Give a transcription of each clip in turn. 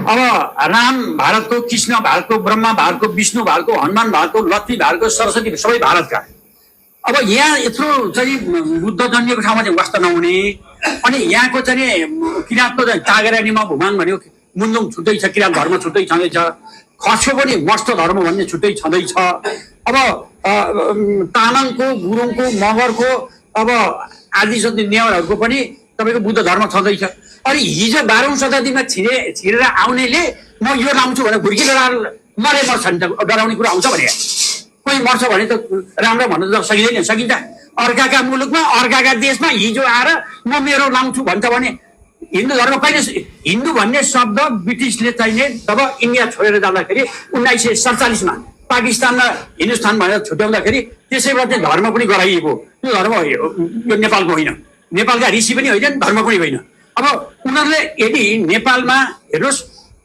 अब राम भारतको, कृष्ण भारतको, ब्रह्मा भारतको, विष्णु भारतको, हनुमान भारतको, लक्ष्मी भारतको, सरस्वती सबै भारतका। अब यहाँ यत्रो चाहिँ बुद्ध जन्मिएको ठाउँमा चाहिँ वास्ता नहुने, अनि यहाँको चाहिँ किराँतको चाहिँ टागेरानीमा भुमाङ भन्यो मुन्दुङ छुट्टै छ, किराँत धर्म छुट्टै छँदैछ, खसको पनि मस्त धर्म भन्ने छुट्टै छँदैछ। अब तामाङको, गुरुङको, मगरको, अब आदि जति नेवारहरूको पनि तपाईँको बुद्ध धर्म छँदैछ। अनि हिजो 12औं शताब्दीमा छिरेर आउनेले म यो लाउँछु भने घुर्किएर मरे मर्छ नि त, डराउने कुरा आउँछ भने कोही मर्छ भने त राम्रो भन्न त सकिँदैन, सकिन्छ। अर्काका मुलुकमा, अर्काका देशमा हिजो आएर म मेरो लाउँछु भन्छ भने हिन्दू धर्म कहिले, हिन्दू भन्ने शब्द ब्रिटिसले चाहिने जब इन्डिया छोडेर जाँदाखेरि 1947मा पाकिस्तानमा हिन्दुस्तान भनेर छुट्याउँदाखेरि त्यसैबाट चाहिँ धर्म पनि गराइएको। त्यो धर्म यो नेपालको होइन, नेपालका ऋषि पनि होइन, धर्म पनि होइन। अब उनीहरूले यदि नेपालमा हेर्नुहोस्,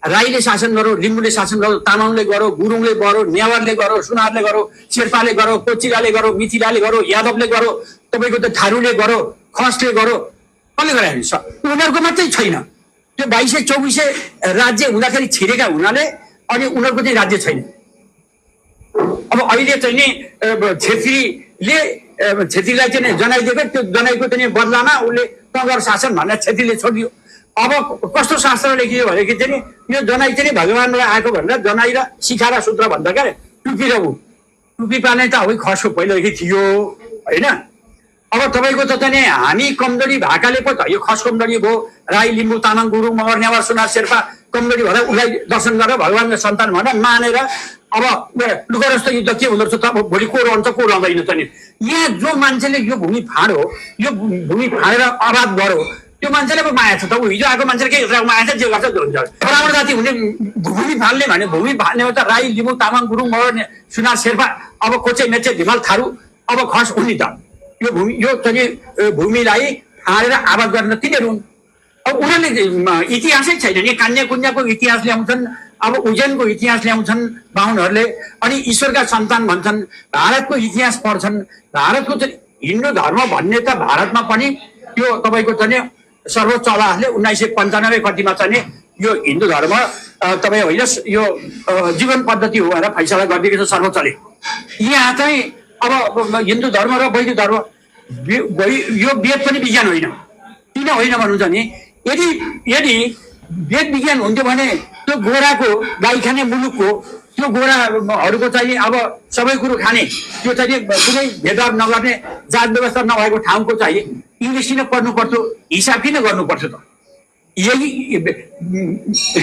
राईले शासन गरो, लिम्बूले शासन गरो, तामाङले गरो, गुरुङले गरो, नेवारले गरो, सुनारले गरो, शेर्पाले गरो, कोचिलाले गरो, मिथिलाले गरो, यादवले गरो, तपाईँको त थारूले गरो, खसले गरो, कसले गराइन्छ? उनीहरूको मात्रै छैन। त्यो 2200-2400 राज्य हुँदाखेरि छिरेका हुनाले अनि उनीहरूको चाहिँ राज्य छैन। अब अहिले चाहिँ नि छेत्रीलाई चाहिँ जनाइदिएको, त्यो जनाइको चाहिँ बदलामा उसले तगर शासन भनेर छेत्रीले छोडिदियो। अब कस्तो शास्त्र लेखियो भनेदेखि चाहिँ यो जनाइ चाहिँ भगवानलाई आएको भनेर जनाइ र शिखा र सूत्र भन्दा क्या टुपी र टुपी पाल्ने त अब खसको पहिलादेखि थियो होइन। अब तपाईँको त चाहिँ हामी कमजोरी भएकाले पो त यो खस कमजोरी भयो। राई, लिम्बू, तामाङ, गुरुङ, मगर, नेवार, सुनार, शेर्पा कमजोरी भएर उसलाई दर्शन गरेर भगवानको सन्तान भनेर मानेर अब लुगा जस्तो युद्ध के हुँदो रहेछ त, अब भोलि को रहन्छ को रहँदैन त नि। यहाँ जो मान्छेले यो भूमि फाँडो, यो भूमि फाँडेर आबाद गरो, त्यो मान्छेले पो माया छ त। ऊ हिजो आएको मान्छेले के माया छ, जे गर्छ त्यो हुन्छ। बराबर जाति हुने भूमि फाल्ने भने भूमि फाल्ने त राई, लिम्बू, तामाङ, गुरुङ, मगर, सुनार, शेर्पा, अब कोचे, मेचे, धिमाल, थारू, अब खस उनी त यो भूमि, यो चाहिँ भूमिलाई फाँडेर आबाद गर्न तिनीहरू हुन्। अब उनीहरूले इतिहासै छैन नि, कान्या कुन्याको इतिहास ल्याउँछन्, अब उज्जैनको इतिहास ल्याउँछन् बाहुनहरूले, अनि ईश्वरका सन्तान भन्छन्, भारतको इतिहास पढ्छन्। भारतको चाहिँ हिन्दू धर्म भन्ने त भारतमा पनि त्यो तपाईँको चाहिँ सर्वोच्च अदालतले 1995 कतिमा चाहिँ यो हिन्दू धर्म तपाईँ होइन यो जीवन पद्धति हो भनेर फैसला गरिदिएको छ सर्वोच्चले। यहाँ चाहिँ अब हिन्दू धर्म र वैदिक धर्म यो वेद पनि विज्ञान होइन। किन होइन भन्नुहुन्छ नि, यदि वेद विज्ञान हुन्थ्यो भने त्यो गोराको, गाई खाने मुलुकको त्यो गोराहरूको चाहिँ अब सबै कुरो खाने, त्यो चाहिँ कुनै भेदभाव नगर्ने, जात व्यवस्था नभएको ठाउँको चाहिँ इङ्ग्लिस किन पढ्नु पर्थ्यो, हिसाब किन गर्नु पर्थ्यो त? यही